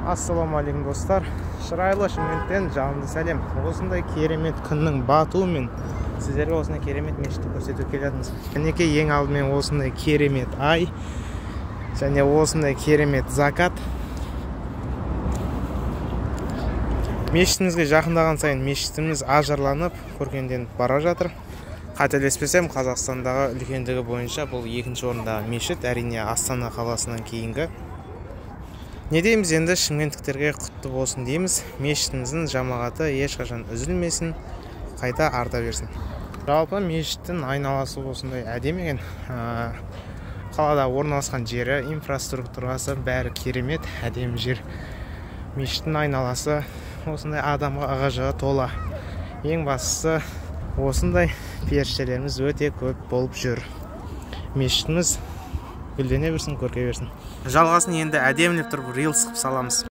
Ассалаумағалейкум, достар. Шырайлы Шымкенттен жалынды сәлем. Осындай керемет күннің батуымен сіздерге осындай керемет мешітті көрсетіп келатырмыз. Мінекей, ең алдымен осындай керемет ай және осындай керемет закат. Мешітімізге жақындаған сайын мешітіміз ажарланып, көркемденіп бара жатыр. Қателеспесем, Қазақстандағы үлкендігі бойынша бұл екінші орындағы мешіт, әрине Астана қаласынан кейінгі. Не дейміз енді, шымкенттіктерге құтты болсын дейміз. Мешітіміздің жамағаты ешқашан үзілмесін, қайта арта берсін. Жалпы мешіттің айналасы осындай әдемі екен. Қалада орналасқан жері, инфраструктурасы бәрі керемет, әдемі жер. Мешіттің айналасы осындай адамға ығы-жығы тола. Ең бастысы осындай періштелеріміз өте көп болып жүр. Мешітіміз гүлдене берсін, көркейе берсін. Жалғасын енді әдемілеп тұрып рилс қылып саламыз.